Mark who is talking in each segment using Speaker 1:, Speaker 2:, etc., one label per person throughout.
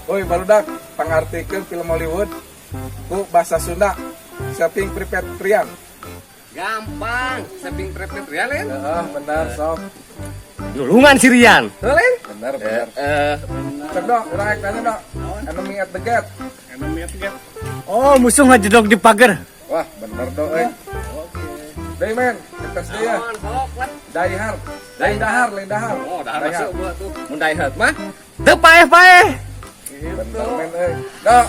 Speaker 1: Woi, barudak, pangartikeun film Hollywood ku bahasa Sunda. Saving Private Ryan.
Speaker 2: Gampang, Saving Private Ryan lain.
Speaker 1: Heeh, bener sok.
Speaker 2: Nulungan si Rian. Lain?
Speaker 1: Bener, bener.
Speaker 2: Eh,
Speaker 1: Cek dok, urang rek nanya dok. Enemy at the Gate.
Speaker 3: Enemy at the Gate.
Speaker 4: Oh, musuh ngajedog di pagar.
Speaker 1: Wah, bener dok euy. Oke. Deui men, kita deui ya.
Speaker 2: Naon, sok lah.
Speaker 1: Die Hard. Lain dahar, lain dahar.
Speaker 2: Oh, dahar
Speaker 1: Die Hard.
Speaker 2: masuk gua tuh. Mun Die Hard mah teu paeh-paeh.
Speaker 1: Bener men euy. Dok.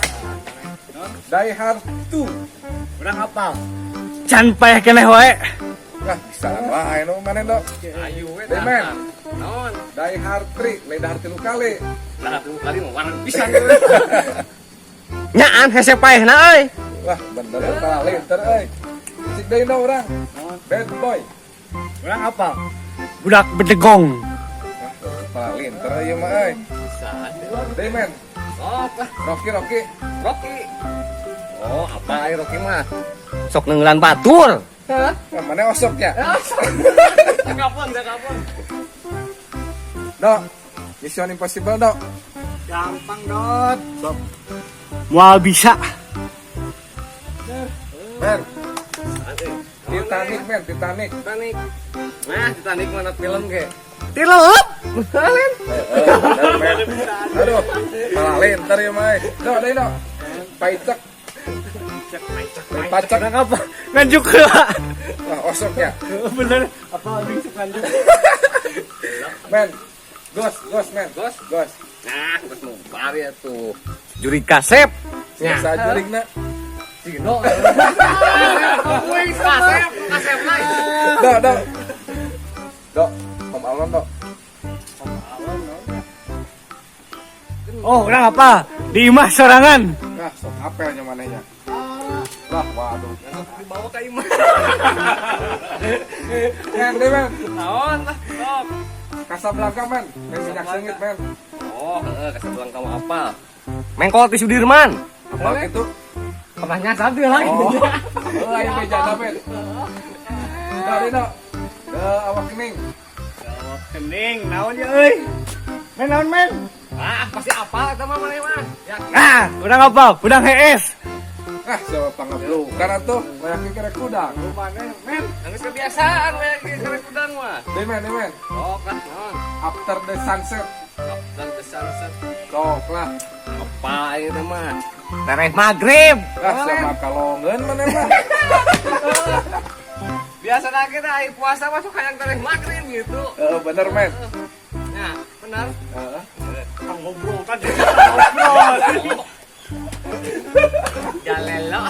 Speaker 1: Die Hard 2.
Speaker 4: Urang apal. Can paeh keneh wae.
Speaker 1: Wah, bisa wae nu mana dok.
Speaker 2: Ayo we.
Speaker 1: Deui men.
Speaker 2: Naon?
Speaker 1: Die Hard 3, lain dahar tilu kali.
Speaker 2: Dahar tilu kali mah warna pisan. Nyaan hese paehna euy.
Speaker 1: Wah, bener eta linter euy. Cik deui dong urang. Bad Boy.
Speaker 4: Urang apal. Budak bedegong.
Speaker 1: Wah, linter ieu mah euy.
Speaker 2: Bisa.
Speaker 1: Deui men.
Speaker 2: Sok lah.
Speaker 1: Rocky Rocky.
Speaker 2: Rocky. Oh, apa ai Rocky mah? Sok neunggeulan batur. Hah?
Speaker 1: Wah, mana osoknya?
Speaker 2: Kapan, kapan?
Speaker 1: Dok. Mission Impossible dok.
Speaker 4: Gampang, Dot. Sok. Moal bisa.
Speaker 1: Men. Titanic men, Titanic.
Speaker 2: Titanic. Nah, Titanic mana film ke?
Speaker 4: Tileup.
Speaker 2: Lain.
Speaker 1: Bener, men. Aduh, malah linter ya mah. Dok, deui dok. Paicek. Pacek.
Speaker 4: Urang apa? Nganjuk heula.
Speaker 1: Wah, osoknya.
Speaker 4: Bener. Apa abing sok nganjuk?
Speaker 1: Men. Ghost, ghost men.
Speaker 2: Ghost?
Speaker 1: Ghost.
Speaker 2: Nah, geus mubar ya tuh. Jurig kasep.
Speaker 1: Biasa jurigna.
Speaker 2: Cino. Kasep, kasep lain.
Speaker 1: Dok, dok. Dok, Home Alone dok.
Speaker 4: Oh, urang apa? Di imah sorangan.
Speaker 1: Nah, sok apelnya manehnya. Lah, waduh.
Speaker 2: Dibawa ka imah.
Speaker 1: Men, deh men.
Speaker 2: Naon lah, sok.
Speaker 1: Casablanca men. Men minyak seungit men.
Speaker 2: Oh, heeh, Casablanca mah apa? Mengkol ti Sudirman.
Speaker 1: Apa gitu?
Speaker 2: Pernah nyasar dia lagi.
Speaker 1: Oh, lain bejana men. Dok, deh dok. The Awakening.
Speaker 4: Kening, naon ya euy? Men naon men?
Speaker 2: Ah, pasti apa eta mah maneh mah. Yakin.
Speaker 4: Nah, urang apa? Udang hees.
Speaker 1: Ah, siapa pangeblukan atuh? Banyak kira kudang.
Speaker 2: Maneh men, geus kebiasaan we kira kudang mah.
Speaker 1: Deh men, deh men.
Speaker 2: Sok lah, naon.
Speaker 1: After the Sunset.
Speaker 2: After the Sunset.
Speaker 1: Sok lah.
Speaker 2: Apa itu mah? Tereh maghrib.
Speaker 1: Ah, siapa kalongeun maneh mah.
Speaker 2: Biasa lah kita hari puasa masuk hayang tereh maghrib gitu.
Speaker 1: Heeh, bener men.
Speaker 2: Nah, benar.
Speaker 1: Heeh.
Speaker 4: Ngobrol tadi.
Speaker 2: Jalelo.